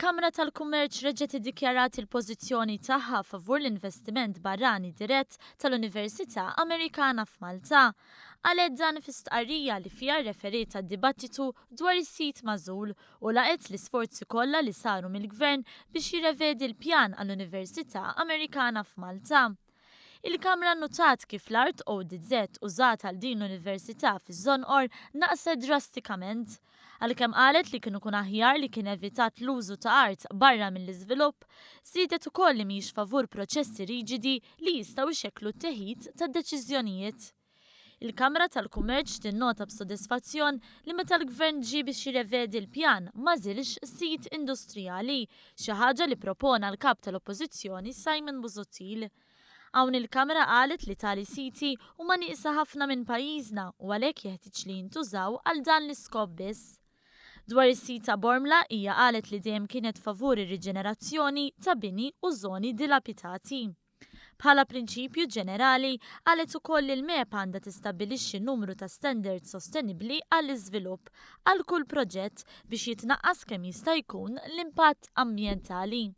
Il-Kamra tal-Kummerċ reġgħet iddikjarat il-pożizzjoni tagħha favur l-investiment barrani dirett tal-Università Amerikana f'Malta. Qalet dan fi stqarrija li fiha rreferiet għad-dibattitu dwar is-sit magħżul u laqgħet l-isforzi kollha li saru mill-Gvern biex jirrevedi l-pjan għall-Università Amerikana f'Malta. Il-Kamra nnutat kif l-art ODZ użata għal din l-università fiż-Żonqor naqset drastikament. Għalkemm qalet li kien ikun aħjar li kien evitat l-użu ta' art barra mill-iżvilupp, żiedet ukoll li mhijiex favur proċessi riġidi li jistgħu jxekklu t-teħid ta' deċiżjonijiet. Il-Kamra tal-Kummerċ tinnota b'sodisfazzjon li meta l-Gvern ġie biex jirrevedi l-pjan m'għażilx sit industrijali, xi ħaġa li ppropona l-Kap tal-Oppożizzjoni Simon Busuttil. Hawn il-Kamra qalet li tali siti huma nieqsa ħafna minn pajjiżna u għalhekk jeħtieġ li jintużaw għal dan l-iskop biss. Dwar is-sit ta' Bormla hija qalet li dejjem kienet favur ir-riġenerazzjoni ta' bini u żoni dilapitati. Bħala prinċipju ġenerali, qalet ukoll li l-MEPA għandha tistabbilixxi numru ta' standards sostenibbli għall-iżvilupp għal kull proġett biex jitnaqqas kemm jista' jkun l-impatt ambjentali.